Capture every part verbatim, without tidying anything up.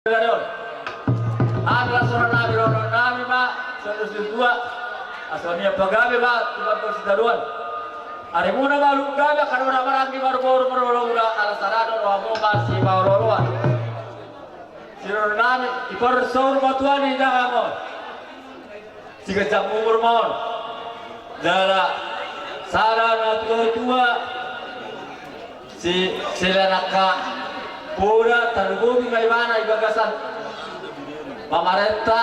Hami las roha nami, roha nami ma songon dua. Asa nian pagabe ma tu bantor sitaruan. Arimuna ma luhut gabe, angka dongan maranggi, marboru, maroloula, ala sada do rohamu ma sipaolooloan. Siroha nami, diparsaur ma Tuhan ni dahahon. Siganjang umur ma on. Jala sada na tua-tua. Si, selain angka poda, tarlumobi ma ibana di bagasan pamarenta,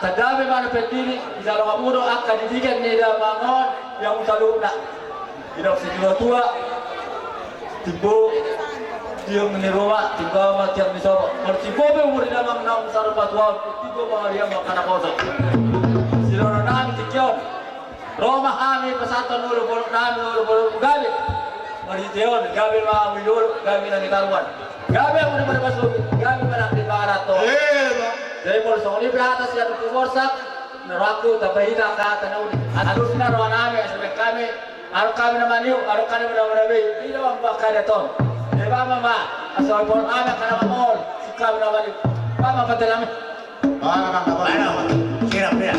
tanda ma ibana pendiri, dijalo hamu do angka didikan ni damang on, di hamu saluhutna. Didok situa-tua, timbo tiang ni ruma, timbo ma tiang ni sopo. Martimbo pe umur ni damang naung sarupa tua on, timbo ma dia ma angka naposo. Siroha nami tingki on. Ro ma hami pasahathon olopolop nami, olopolop gabe. Marhite on, gabe ma hamu di dolok, gabe nang di taruan. Gabe hamu di parbasobi, gabe ma nang di pangarathon. Jadi molo songon i pe hata sian Ompu Borsak, na rohangku, tamba hita angka hata na uli. Alusna roha nami, asa baen hami, adong hami na maniuk, adong hami na manabei. Ida ma angka hata on. Jadi baen ma, asa olopolop nami angka na mamangol, sungkun hami na maniuk. Baen ma pande nami. Baen ma, baen ma. Sirap dia.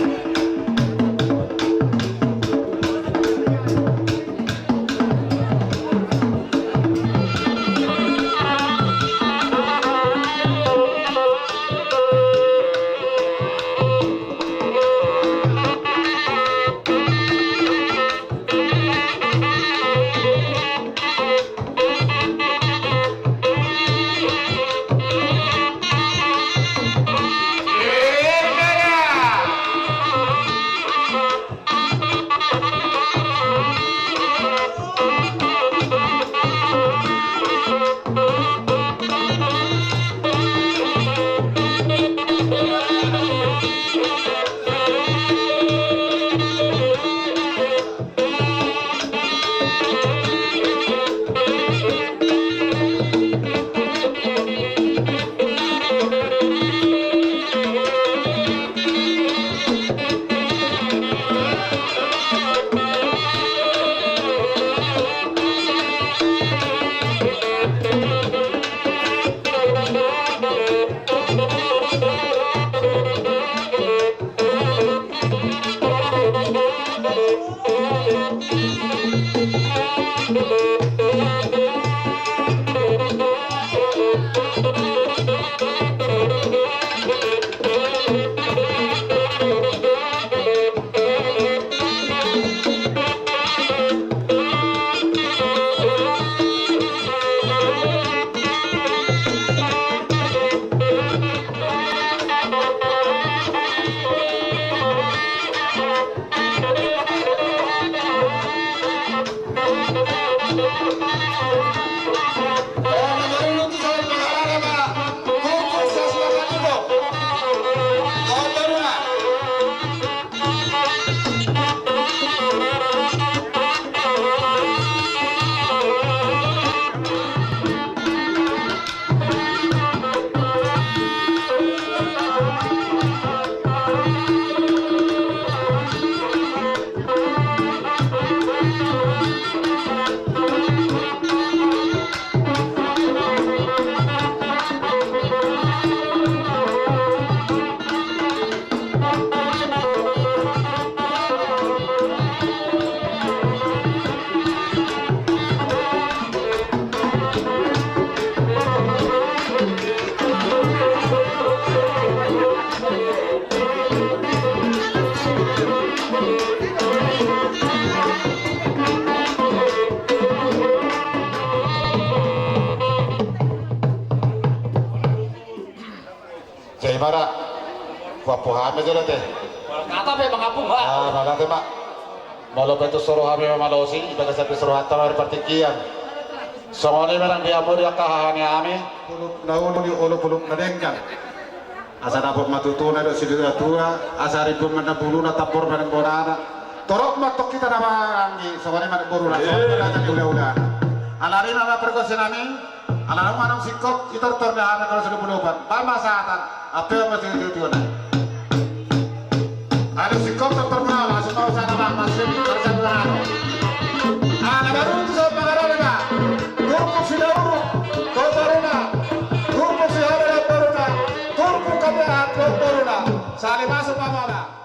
Jadi mara, huampu hami jolo te. Molo hata pe mangampu ma. Ah, mauliate ma. Molo pe tung so ro hami mamalosi, di bagasan pe so ro hata ma di partingkian. Songon i ma nang di hamu di angka haha ni hami. Olopolop na uli, olopolop na denggan. Asa dapot ma tutuna dohot situa-tua, asa rimbun ma na buluna, tambor ma na bonana. Torop ma tong hita na maranggi, songon i ma na boruna, songon i ma na jadi ula-ula. Alani ma pargonsi nami. Ala naung adong singkop, i tortor ni hami angka na so di pulupan. Baen ma sahatan, ampe ma situa-tua na. Adong singkop tortor ma, langsung ma sahatan ma, masuk, langsung ma sahatan. Ala baru tu so pangarale ma. Turpuk si dauruk, tortoruna. Turpuk si hada, tortoruna. Salepas umpamana.